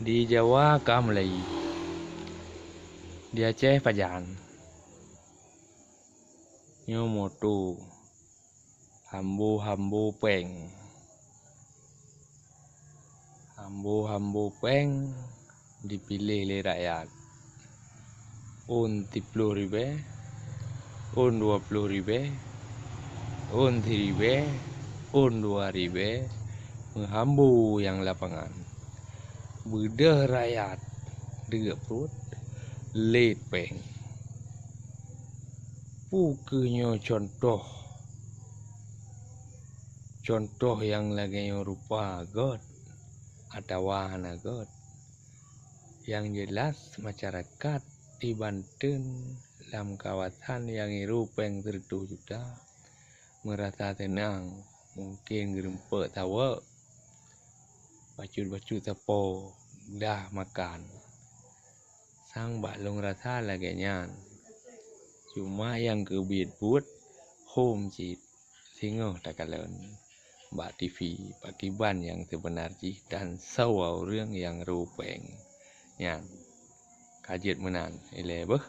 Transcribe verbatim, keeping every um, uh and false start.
Di Jawa ka Melayu, di Aceh pajan. Nyoe moto, hambo-hambo péng. Hambo-hambo péng dipiléh lé rakyat. Ôn siploh ribée, ôn dua ploh ribée, ôn siribée, ôn dua ribée, meuhambo nyang lapangan. Beudôh rakyat deuk pruet lét péng. Peu kheueh nyoe cuntoh, cuntoh nyang lagée nyoe rupa gét atawa hana gét? Nyang jeulaih, masyarakat di Banten lam kawasan nyang irô péng sireutoh juta meurasa teunang, mungken geurumpok saweuk, bacut-bacut sapo, dah makan. Sang bak lôn rasa lagée nyan. Cuma nyang keubiet buet hom cit. Singoh takalon bak T V pakiban nyang seubeuna jih dan soe ureuëng nyang rô péng nyan. Ka jeuet meunan ilée beuh.